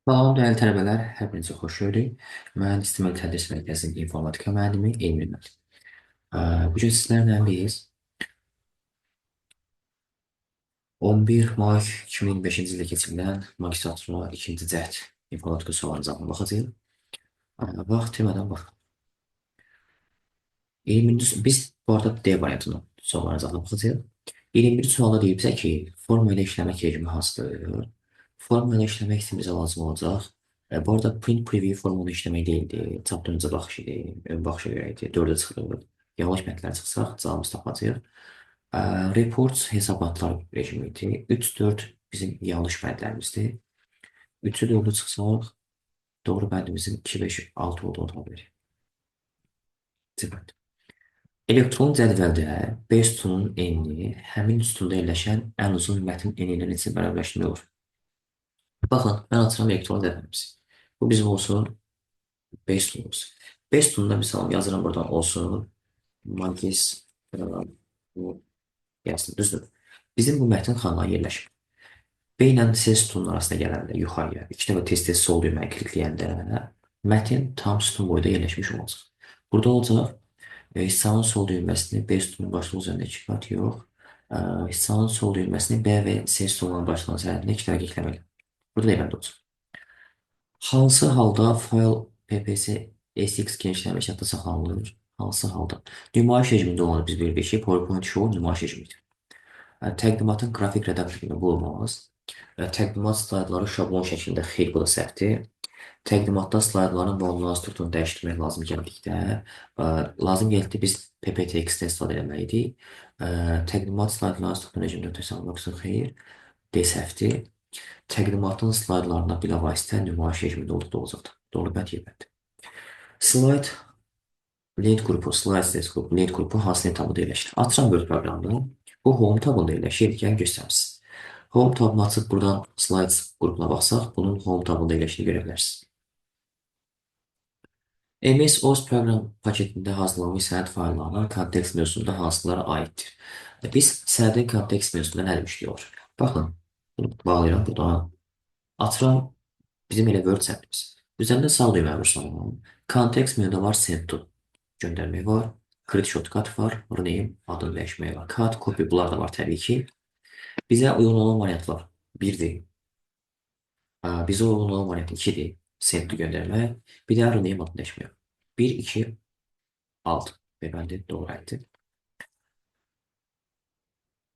Salam dəyərli tələbələr, hər birinizə xoş gördük. Mən İstimel Tədris Mərkəzinin informatika müəllimi Elmir müəllim. Bu gün sizlərlə biz 11 may 2025-ci ildə keçirilən magistratura ikinci cəhd informatika suallarının cavabına baxacağıq. Vaxt itirmədən baxaq. 21-ci biz bu arada D variantının suallarının cavabına baxacağıq. 21-ci sualda deyib bizə ki, forma ilə işləmək rejimi hansıdır? Forma ilə işləmək üçün bizə lazım olacaq. Bu arada print preview formanı işləmək deyildi. Çapdan öncə baxış idi. Ön baxışa görə idi. 4-ə çıxırıq. Yanlış bəndlər çıxsaq cavabımızı tapacağıq. Reports hesabatlar rejimi idi. 3-4 bizim yanlış bəndlərimizdir. 3-ü 4-ü çıxsaq doğru bəndimizin 2, 5, 6 olduğunu tapa bilərik. C bəndi. Elektron cədvəldə B sütunun enini həmin sütunda yerləşən ən uzun mətn eni ilə necə bərabərləşdirmək olur? Baxın, mən açıram elektron cədvəlimizi. Bu bizim olsun B sütunumuz. B sütununda misal yazıram buradan olsun magis bu yazsın, düzdür. Bizim bu mətn xanağa yerləşir. B ilə C sütunun arasında gələndə yuxarıya iki dəfə tez-tez sol düyməni klikləyəndə mətn tam sütun boyda yerləşmiş olacaq. Burada olacaq hissanın sol düyməsini B sütunun başlığı üzərində iki qat yox. Hissanın sol düyməsini B və C sütununun başlığının üzərində iki dəfə klikləməli. Burada da elə olacaq. Hansı halda fayl PPC SX genişlənmə yadda saxlanılır? Hansı halda? Nümayiş rejimində olanı biz bilirik ki, PowerPoint Show nümayiş rejimidir. Təqdimatın qrafik redaktorunda bu olmaz. Təqdimat slaydları şablon şəklində xeyr, bu da səhvdir. Təqdimatda slaydların valunlar strukturunu dəyişdirmək lazım gəldikdə, lazım gəldikdə biz PPTX-də istifadə etməliydik. Təqdimat slaydları struktur rejimində ötəsən yoxsa xeyr, D səhvdir. Təqdimatın slaydlarına bilavasitə nümayiş rejimində olduqda olacaqdır. Doğru bənd Y bəndi. Slide lent qrupu, slide lent qrupu, lent qrupu hansı lent tabında yerləşir? Açıram Word proqramını. Bu Home tabında yerləşir. Gəlin göstərim sizə. Home tabını açıb buradan Slides qrupuna baxsaq, bunun Home tabında yerləşdiyini görə bilərsiniz. MS Office proqram paketində hazırlanmış sənəd fayllarına kontekst mövzusunda hansılara aiddir? Biz sənədin kontekst mövzusunda nə demişdik olur? Baxın, bunu bağlayıram buradan. Açıram bizim elə Word sənədimiz. Üzərində sağ düymə vursam, kontekst menüdə var send to göndərmək var, create shortcut var, rename adını dəyişmək var, cut, copy bunlar da var təbii ki. Bizə uyğun olan variantlar 1-dir. Bizə uyğun olan variant 2-dir. Send to göndərmək. Bir də rename adını dəyişmək. 1, 2, 6. Beyefendi doğru etdi.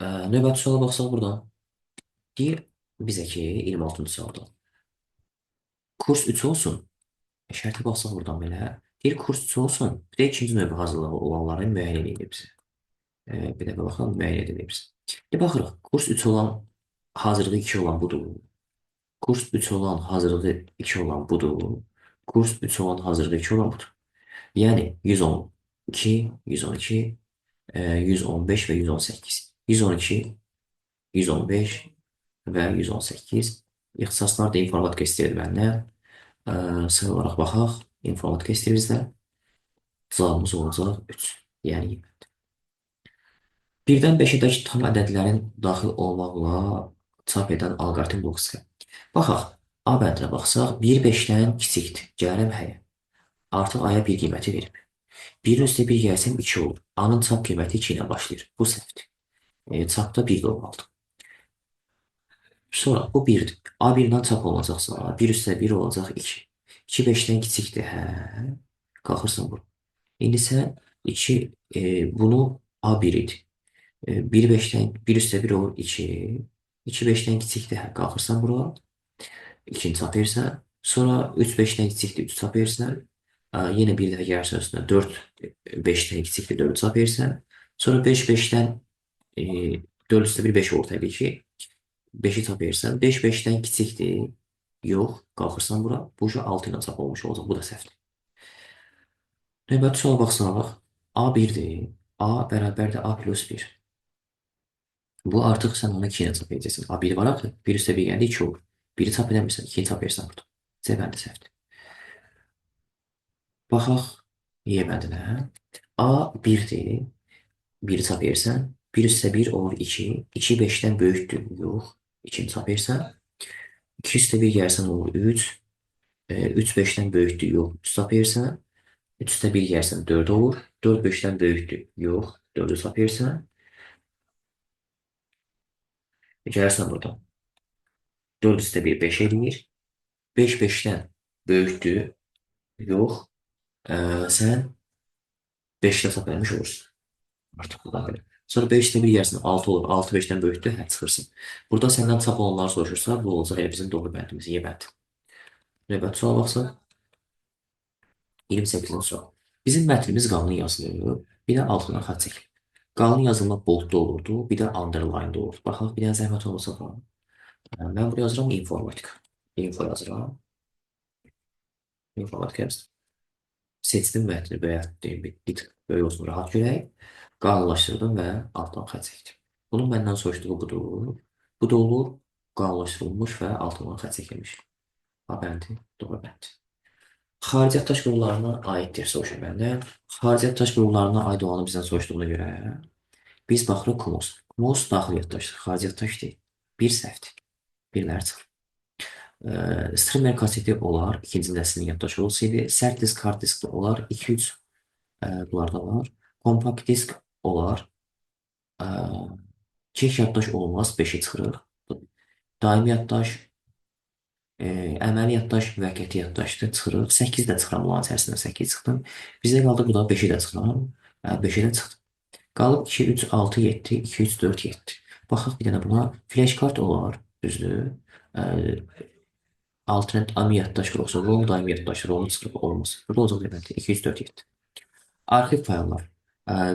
Növbəti suala baxsaq buradan. Deyir bizə ki 26-cı sualda. Kurs 3 olsun. Şərtə baxsaq buradan belə. Deyir kurs 3 olsun. Bir də ikinci növbə hazırlığı olanları müəyyən edir bizə. Bir dəfə baxalım müəyyən edir bizə. Bir baxırıq. Kurs 3 olan hazırlığı 2 olan budur. Kurs 3 olan hazırlığı 2 olan budur. Kurs 3 olan hazırlığı 2 olan budur. Yəni 112, 112, 115 və 118. 112, 115 və 118. İxtisaslar da informatika istəyir məndən. Sıra olaraq baxaq. İnformatika istəyir bizdə. Cavabımız olacaq 3. Yəni 1-dən 5-ə dək tam ədədlərin daxil olmaqla çap edən alqoritm blok sxem. Baxaq. A bəndinə baxsaq 1 5-dən kiçikdir. Gəlirəm həyə. Artıq A-ya 1 qiyməti verib. 1-in üstə 1 gəlsəm 2 olur. A-nın çap qiyməti 2 ilə başlayır. Bu səhvdir. Çapda 1 də olmalıdır. Sonra bu 1-dir. A1-dən çap olunacaqsa 1 üstə 1 olacaq 2. 2 5-dən kiçikdir. Hə. Qalxırsan bura. İndi sən 2 bunu A1 idi. 1 5-dən 1 üstə 1 olur 2. 2 5-dən kiçikdir. Hə. Qalxırsan bura. 2-ni çap verirsən. Sonra 3 5-dən kiçikdir. 3 çap verirsən. Yenə bir dəfə gəlirsən üstünə 4 5-dən kiçikdir. 4 çap verirsən. Sonra 5 5-dən 4 üstə 1 5 olur təbii ki. 5-i çap verirsən. 5 5-dən kiçikdir. Yox, qalxırsan bura. Bu 6 ilə çap olmuş olacaq. Bu da səhvdir. Növbəti suala baxsaq, A 1-dir. A bərabərdir A plus 1. Bu artıq sən onu 2 ilə çap edəcəksən. A1 var axı. 1 üstə 1 gələndə 2 olur. 1-i çap edəmirsən, 2-ni çap edirsən burada. C bəndi səhvdir. Baxaq Y bəndinə. A 1-dir. 1-i çap edirsən. 1 üstə 1 olur 2. 2 5-dən böyükdür. Yox. 2-ni çap edirsən. 2 üstə 1 gəlsən olur 3. 3 5-dən böyükdür, yox. 3 tapıyırsan. 3 üstə 1 gəlsən 4 olur. 4 5-dən böyükdür, yox. 4-ü tapıyırsan. Gəlirsən buradan. 4 üstə 1 5 eləyir. 5 5-dən böyükdür, yox. Sən 5 ilə tap eləmiş olursun. Artıq buradan belə. Sonra 5 üstə 1 gəlsin 6 olur. 6 5-dən böyükdür, hə çıxırsın. Burada səndən çap olanları soruşursa, bu olacaq elə bizim doğru bəndimiz, Y bəndi. Növbəti suala baxsaq. 28-ci sual. Bizim mətnimiz qalın yazılır, bir də altından xətt çəkilir. Qalın yazılma boldda olurdu, bir də underline-da olurdu. Baxaq, bir dənə zəhmət olmasa falan. Mən buraya yazıram informatika. Info yazıram. İnformatika yazdım. Seçdim mətni, böyütdüm, bir tık böyük olsun, rahat görək. Qalınlaşdırdım və altdan xətt çəkdim. Bunun məndən soruşduğu budur. Bu da olur, qalınlaşdırılmış və altından xətt çəkilmiş. A bəndi, doğru bəndi. Xarici yaddaş qurumlarına aiddir soruşur məndən. Xarici yaddaş qurumlarına aid olanı bizdən soruşduğuna görə biz baxırıq CMOS. CMOS daxili yaddaşdır, xarici yaddaş deyil. Bir səhvdir. Birləri çıxır. Streamer kaseti olar, ikinci nəslin yaddaşı olsaydı. Sərt disk, hard disk də olar. 2-3 bunlar da var. Kompakt disk olar. Keş yaddaş olmaz, 5-i çıxırıq. Daimi yaddaş, əməli yaddaş, müvəqqəti yaddaşdır, çıxırıq. 8 də çıxıram bunların içərisindən 8 çıxdım. Bizdə qaldı bu da 5-i də çıxıram. 5-i də çıxdım. Qalıb 2, 3, 6, 7, 2, 3, 4, 7. Baxaq bir dənə buna. Flash kart olar, düzdür. Alternate AMI yaddaş yoxsa ROM daimi yaddaş, ROM çıxırıq olmaz. Burada olacaq deməli 2, 3, 4, 7. Arxiv fayllar.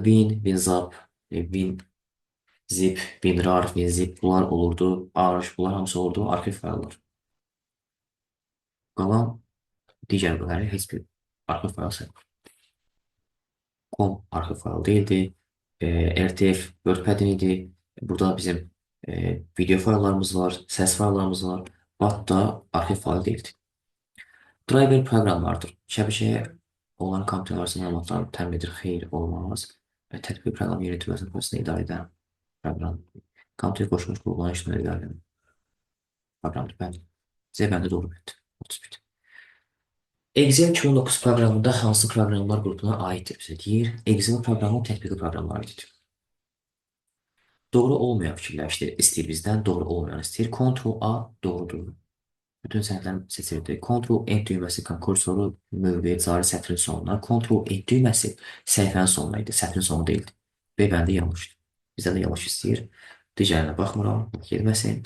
Win, WinZap, WinZip, WinRAR, WinZip bunlar olurdu. ARJ bunlar hamısı olurdu. Arxiv fayllar. Qalan digərləri heç bir arxiv fayl sayılmır. Com arxiv fayl değildi. RTF WordPad idi. Burada bizim video fayllarımız var, səs fayllarımız var. BAT da arxiv fayl değildi. Driver proqramlardır. Şəbəkəyə olan kompüter arası məlumatlarını təmin edir. Xeyr, olmaz. Tətbiq proqram yönetməsinin prosesini idarə edən proqram. Kompüter qoşulmuş qurulmanın işini idarə edən proqramdır. Bəli. C bəndi doğru bəndi. 31. Excel 2009 proqramında hansı proqramlar qrupuna aiddir bizə deyir. Excel proqramı tətbiqi proqramlara aiddir. Doğru olmayan fikirlər istəyir bizdən, doğru olmayan istəyir. Ctrl A doğrudur. Bütün sənədləri seçirdi. Ctrl N düyməsi kursoru mövqeyi cari sətrin sonuna. Ctrl N düyməsi səhifənin sonuna idi, sətrin sonu değildi. B bəndi yanlışdır. Bizdən də yanlış istəyir. Digərinə baxmıram, getməsin.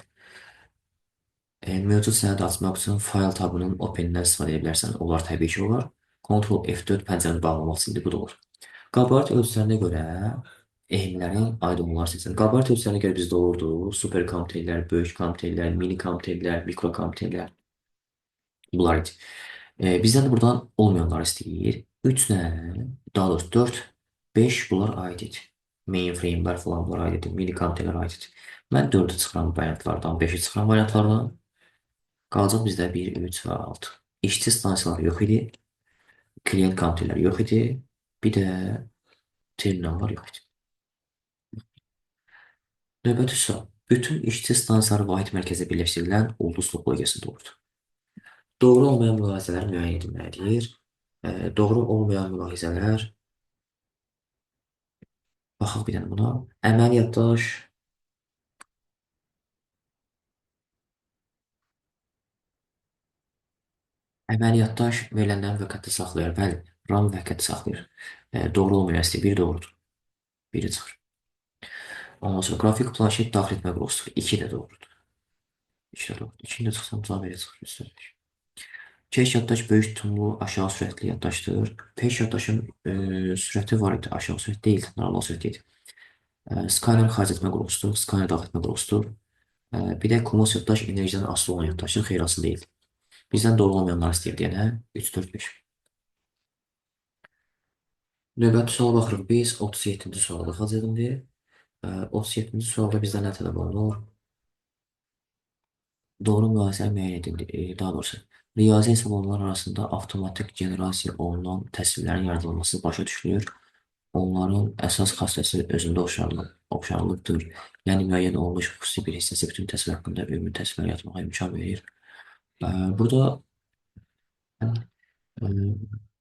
Mövcud sənədi açmaq üçün fayl tabının Open-dən istifadə edə bilərsən. Onlar təbii ki olar. Ctrl F4 pəncərəni bağlamaq üçün bu da olur. Qabarit ölçülərinə görə ehimlərin aid olmaları seçin. Qabarit ölçülərinə görə bizdə olurdu. Super kompüterlər, böyük kompüterlər, mini kompüterlər, mikro kompüterlər. Bunlar idi. Bizdən də buradan olmayanları istəyir. 3 nə? Daha doğrusu 4, 5 bunlar aid idi. Mainframe'lər falan bunlar aid idi. Mini kompüterlər aid idi. Mən 4-ü çıxıram variantlardan, 5-i çıxıram variantlardan. Qalacaq bizdə 1, 3 və 6. İşçi stansiyaları yox idi. Klient kompüterləri yox idi. Bir də terminallar yox idi. Növbəti sual. Bütün işçi stansiyaları vahid mərkəzə birləşdirilən ulduz topologiyasında olurdu. Doğru olmayan mülahizələr müəyyən edilməlidir. Doğru olmayan mülahizələr. Baxaq bir dənə buna. Əməli yaddaş. Əməli yaddaş verilənləri müvəqqəti saxlayır. Bəli, RAM müvəqqəti saxlayır. Doğru olmayan istəyir. Biri doğrudur. Biri çıxır. Ondan sonra qrafik planşet daxil etmə qurğusudur. 2 də doğrudur. 2 də doğrudur. 2-ni də çıxsam cavab elə çıxır. Üstəlik. Keş yaddaş böyük tutumlu, aşağı sürətli yaddaşdır. Peş yaddaşın sürəti var idi. Aşağı sürət deyil, normal sürət idi. Skaner xaric etmə qurğusudur. Skaner daxil etmə qurğusudur. Bir də CMOS yaddaş enerjidən asılı olan yaddaşdır. Xeyr, asılı deyil. Bizdən doğru olmayanları istəyir deyənə 3, 4, 5. Növbəti suala baxırıq biz. 37-ci suala baxacağıq indi. 37-ci sualda bizdən nə tələb olunur? Doğru mülahizələr müəyyən edildi. Daha doğrusu, riyazi hesablamalar arasında avtomatik generasiya olunan təsvirlərin yaradılması başa düşülür. Onların əsas xassəsi özündə oxşarlıqdır. Yəni müəyyən olunmuş xüsusi bir hissəsi bütün təsvir haqqında ümumi təsvirlər yaratmağa imkan verir. Burada E,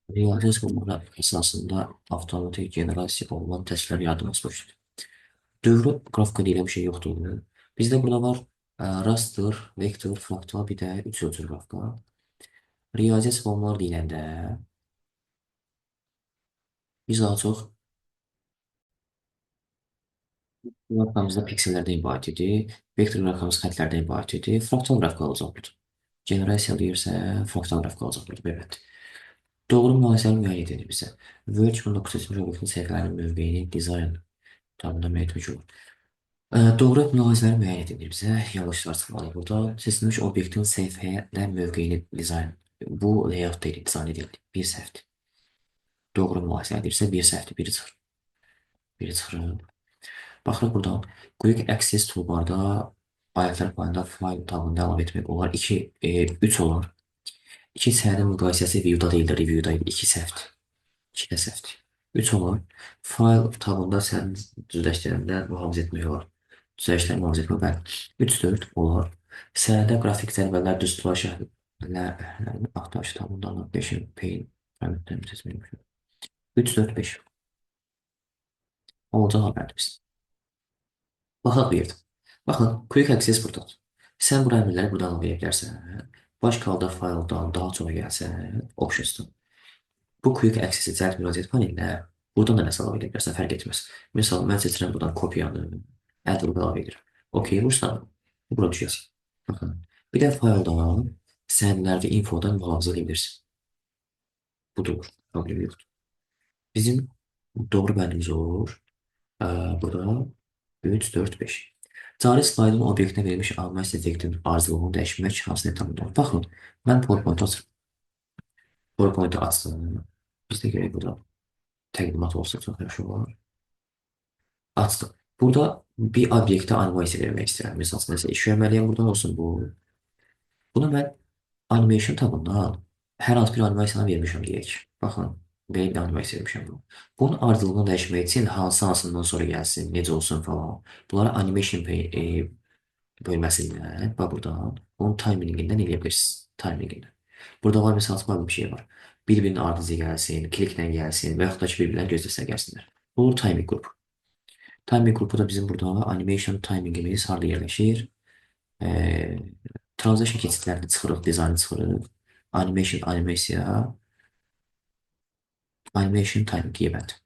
Riyazi hesablar əsasında avtomatik generasiya olunan testlər yardımçı başlayır. Dövrü qrafika deyilən bir şey yoxdur. Bizdə burada var raster, vektor, fraktal, bir də üç ölçülü qrafika. Riyazi hesablar deyiləndə biz daha çox qrafikamızda piksellərdən ibarət idi, vektor qrafikamız xətlərdən ibarət idi, fraktal qrafika olacaq burada. Generasiya deyirsə, fraktal qrafika olacaq burada, evet. Doğru mülayizələri müəyyən edir bizə. Word 2009 obyektin səhifələrinin mövqeyini dizayn tabında müəyyən etmək olur. Doğru mülahizələri müəyyən edir bizə. Yanlışlar çıxmalı burada. Seçilmiş obyektin səhifədə mövqeyini dizayn. Bu layout deyil, dizayn edildi. Bir səhvdir. Doğru mülahizə edirsə bir səhvdir, biri çıxır. Biri çıxır. Baxırıq buradan. Quick Access toolbarda alətlər payında fayl tabında əlavə etmək olar. 2, 3 olar. 2 səhvin müqayisəsi view-da deyildir, review-da idi. 2 səhvdir. 2 də səhvdir. 3 olar. Fayl tabında səhvin düzləşdirəndə mühafizə etmək olar. Düzəlişləri mühafizə etmək, bəli. 3, 4 olar. Sənədə qrafik zərbələr düz tutar şərhlərini axtarış tabında 5-in pain parametrlərini seçmək mümkün. 3, 4, 5. Olacaq haberdir. Baxaq bir yerdə. Baxın, Quick Access buradadır. Sən bu əmrləri buradan əlavə edə bilərsən. Baş kalda fayldan daha çox gəlsən, Options'dan. Bu Quick Access-i cəlb müraciət panelinə buradan da nəsə əlavə edə bilərsən, fərq etməz. Misal, mən seçirəm buradan kopyanı, add vurub əlavə edirəm. OK vursam, bu bura düşəcək. Baxın, bir də fayldan sənədlər və infodan mühafizə edə bilirsin. Budur, problemi yoxdur. Bizim doğru bəndimiz olur. Burada 3, 4, 5. Cari slaydın obyektinə verilmiş animasiya effektinin arzuluğunu dəyişmək hansı etapında olur? Baxın, mən PowerPoint-i açıram. PowerPoint-i açdım. Bizdə görək burada təqdimat olsa çox yaxşı olar. Açdım. Burada bir obyektə animasiya vermək istəyirəm. Misal üçün, nəsə iş görməliyəm, buradan olsun bu. Bunu mən animation tabından hər hansı bir animasiyanı vermişəm deyək. Baxın, belə bir animasiya vermişəm bunu. Bunun arzuluğunu dəyişmək üçün hansı hansından sonra gəlsin, necə olsun falan. Bunları animation bölməsindən, bax buradan, bunun timingindən eləyə bilirsiniz. Timingindən. Burada var, misal üçün, bir şey var. Bir-birinin ardınca gəlsin, kliklə gəlsin və yaxud da ki, bir-birlərini gözləsə gəlsinlər. Bu olur timing qrupu. Timing qrupu da bizim burada animation timingimiz harada yerləşir? Transition keçidlərini çıxırıq, dizaynı çıxırıq. Animation, animasiya, animation timing event.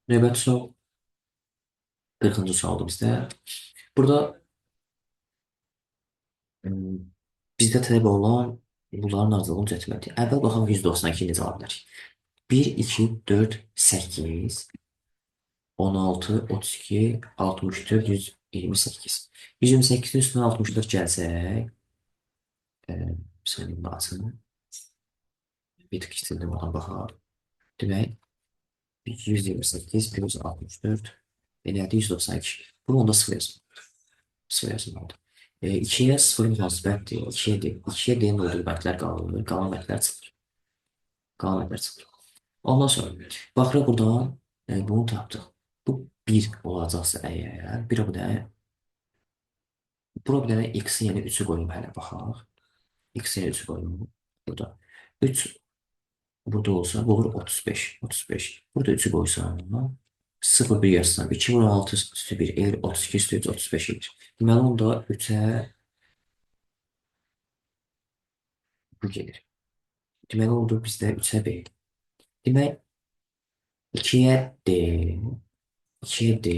Növbəti sual 40-cı sualdır bizdə. Burada bizdə tələb olunan bunların arzuluğunu düzəltməkdir. Əvvəl baxaq 192 necə ala bilərik? 1, 2, 4, 8, 16, 32, 64, 128. 128-in üstünə 64 gəlsək, bir saniyə bunu açın. Bir tık kiçildim, oradan baxaq. Demək, 128 plus 64 elədi 192. Bunu onda 0 yazın. 0 yazılmalıdır. 2'ye 0 münasibətdir. 2'ye D. 2'ye D'nin olduğu bəndlər qalır. Qalan bəndlər çıxır. Qalan bəndlər çıxır. Ondan sonra baxırıq buradan bunu tapdıq. Bu 1 olacaqsa əgər, bir bu dənə bura bir dənə x-in yəni 3-ü qoyum hələ baxaq. X-in 3-ü qoyum burada. 3 burada olsa bu olur 35. 35. Burada 3-ü qoysam 0 1 yazsam 2 vur 16 üstü 1 eləyir 32 üstü 3 35 eləyir. Deməli onda 3-ə bu gedir. Deməli oldu bizdə 3-ə B. Demək 2-yə D, 2-yə D,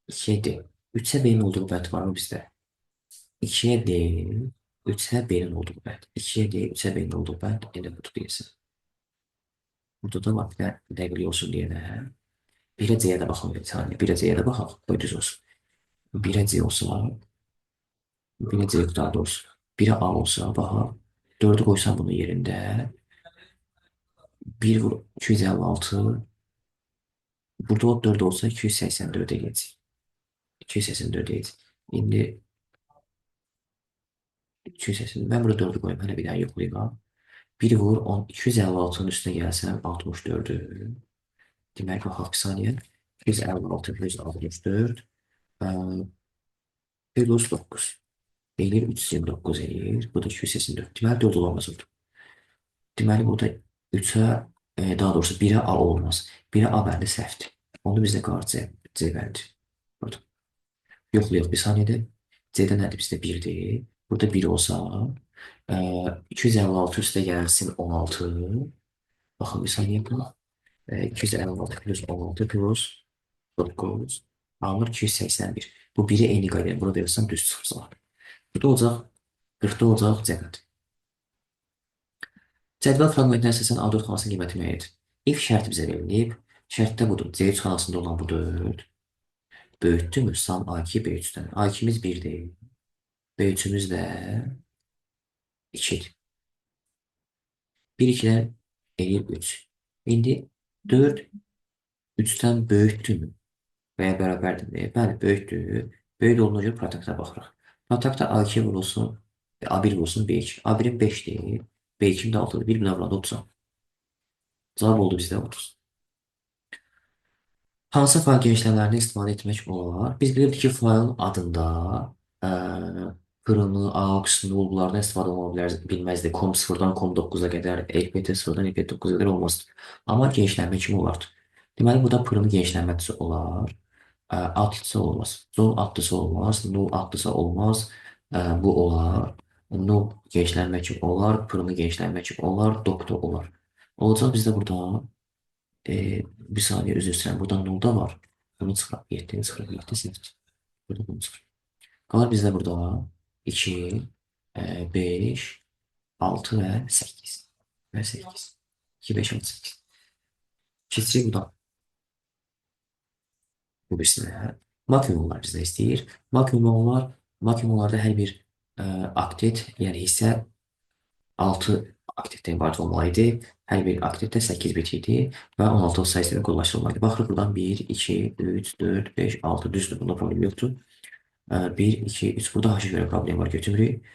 2-yə D. 3-ə B-nin olduğu bənd var mı bizdə? 2-yə D, 3-ə B-nin olduğu bənd. 2-yə D, 3-ə B-nin olduğu bənd elə budur deyilsin. Burada da var bir də dəqiqlik olsun deyə də. 1-ə C-yə də baxalım bir saniyə. 1-ə C-yə də baxaq. Qoy düz olsun. 1-ə C olsa, 1-ə C daha doğrusu. 1-ə A olsa, baxaq. 4-ü qoysam bunun yerində. 1 vur 256. Burada o 4 olsa 284 eləyəcək. 284 eləyəcək. İndi 280. Mən burada 4-ü qoyum. Hələ bir dənə yoxlayım. Ha. 1 vur 10, 256-nın üstünə gəlsəm 64-ü. Demək, baxaq bir saniyə. 256 plus 64 plus 9. Eləyir 329 eləyir. Bu da 284. Deməli 4 olamaz orada. Deməli burada 3-ə, daha doğrusu 1-ə A olmaz. 1-ə A bəndi səhvdir. Onda bizdə qalır C. C bəndi. Burada. Yoxlayaq bir saniyədə. C-də nədir? Bizdə 1-dir. Burada 1 olsa, 256 üstə gəlsin 16. Baxın bir saniyə buna. 256 plus 16 plus 9 alınır 281. Bu 1-i eyni qayda. Burada yazsam düz çıxır cavab. Burada olacaq 40-da olacaq C bəndi. Cədvəl fraqmentinə əsasən A4 xanasının qiyməti müəyyən et. İlk şərt bizə verilib. Şərtdə budur. C3 xanasında olan bu 4. Böyütdürmü? Sam A2 B3-dən. A2'miz 1-dir. B3'ümüz də 2-dir. 1 2-dən eləyir 3. İndi 4 3-dən böyükdürmü? Və ya bərabərdirmi? Bəli, böyükdür. Böyük olduğuna görə protakta baxırıq. Protakta A2 vurulsun, A1 vurulsun B2. A1-in 5-dir. B2-in də 6-dır. 1 buna vuranda 30. Cavab oldu bizdə 30. Hansı fayl genişlənmələrindən istifadə etmək olar? Biz bilirdik ki, faylın adında pırını, aux, null bunlardan istifadə oluna bilər, bilməzdi. Com 0-dan com 9-a qədər, LPT 0-dan LPT 9-a qədər olmazdı. Amma genişlənmə kimi olardı. Deməli, burada pırını genişlənməsi olar. Adlısı olmaz. Zone adlısı olmaz. Null adlısı olmaz. Bu olar. Null genişlənmə kimi olar. Pırını genişlənmə kimi olar. Doktor olar. Olacaq bizdə burada bir saniyə üzr istəyirəm. Burada null da var. Bunu çıxıraq. 7-ni çıxıraq. 7 8. Burada bunu çıxıraq. Qalır bizdə burada 2, 5, 6 və 8. Və 8. 2, 5, 6, 8. Keçirik buradan. Bu birisinə. Maksimumlar bizdə istəyir. Maksimumlarda hər bir aktet, yəni hissə 6 aktetdən ibarət olmalı idi. Hər bir aktetdə 8 bit idi və 16 sayı sistemi kodlaşdırılmalı idi. Baxırıq buradan 1, 2, 3, 4, 5, 6 düzdür. Bunda problem yoxdur. 1, 2, 3. Burada H-a görə problem var, götürmürük.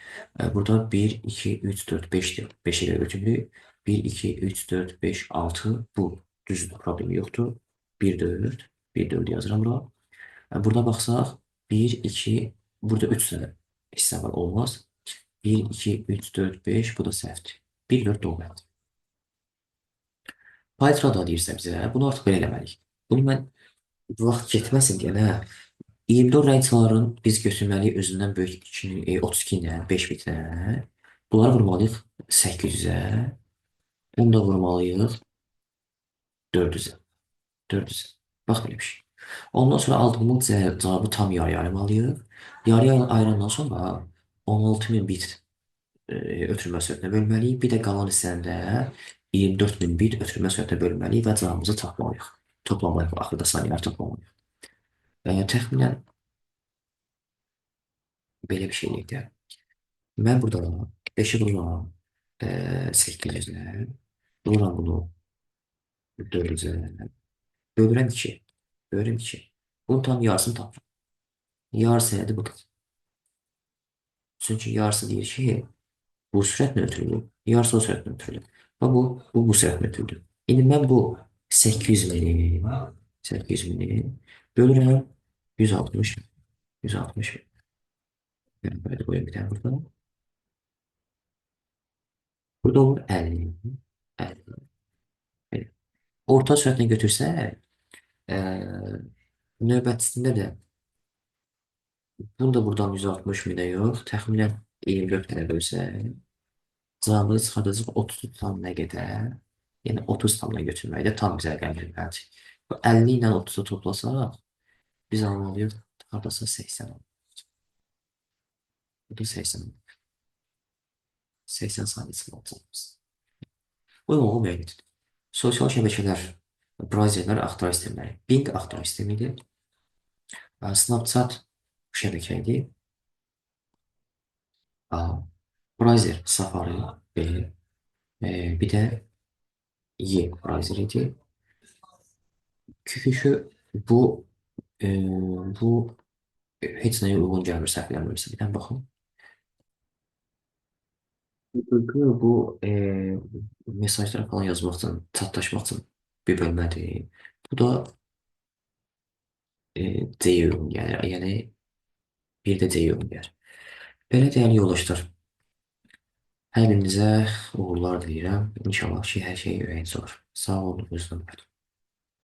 Burada 1, 2, 3, 4, 5-dir. 5-ə görə götürmürük. 1, 2, 3, 4, 5, 6. Bu düzdür, problemi yoxdur. 1, 4. 1, 4 yazıram bura. Burada baxsaq 1, 2, burada 3 dənə hissə var, olmaz. 1, 2, 3, 4, 5, bu da səhvdir. 1, 4 doğru. Python da deyirsə bizə, bunu artıq belə eləməliyik. Bunu mən vaxt getməsin deyə, nə? 24 rəng biz götürməliyik özündən böyük 2, 32 ilə, 5 bitlə. Bunları vurmalıyıq 800-ə. Bunu da vurmalıyıq 400-ə. 400-ə. Bax belə bir şey. Ondan sonra aldığımız cavabı tam yarıya ayırmalıyıq. Yarıya ayırandan sonra 16.000 bit ötürmə sürətinə bölməliyik. Bir də qalan hissəni də 24.000 bit ötürmə sürətinə bölməliyik və cavabımızı tapmalıyıq. Toplamalıyıq. Axırda saniyələr toplamalıyıq. Təxminən belə bir şey eləyək də. Mən burada 5-i vururam 800-ə. Vururam bunu 400-ə. Bölürəm 2. Bölürəm 2. Bunun tam yarısını tapıram. Yarısı elədir bu qədər. Çünki yarısı deyir ki, bu sürətlə ötürülür. Yarısı o sürətlə ötürülür. Və bu sürətlə ötürülür. İndi mən bu 800 mini, 800 mini bölürəm 160, 160. Böyle qoyayım bir tane burada. Burada olur 50, 50. Belə. Orta sürətlə götürsək, növbətisində də bunu da buradan 160 minə yox, təxminən 24 dənə bölsək, cavabı çıxardacaq 30 tam nə qədər? Yəni 30 tamla götürməkdə tam bizə rəqəm verməlidir. Bu 50 ilə 30-u toplasaq, biz almalıyıq hardasa 80. Bu da 80. 80 saniyə içində olacaqımız. Bu yolu müəyyən edin. Sosial şəbəkələr, brauzerlər, axtarış sistemləri. Bing axtarış sistemi idi. Snapchat şəbəkə idi. A. Browser Safari B. Bir də Y browser idi. QQQ bu bu heç nəyə uyğun gəlmir səhv eləmirəmsə. Bir dənə baxım. QQQ bu mesajlar falan yazmaq üçün, chatlaşmaq üçün bir bölmədir. Bu da C-yə uyğun gəlir. Yəni bir də C-yə uyğun gəlir. Belə dəyərli yoldaşlar, hər birinizə uğurlar diləyirəm. İnşallah ki, hər şey ürəyinizə olar. Sağ olun, özünüzə baxın.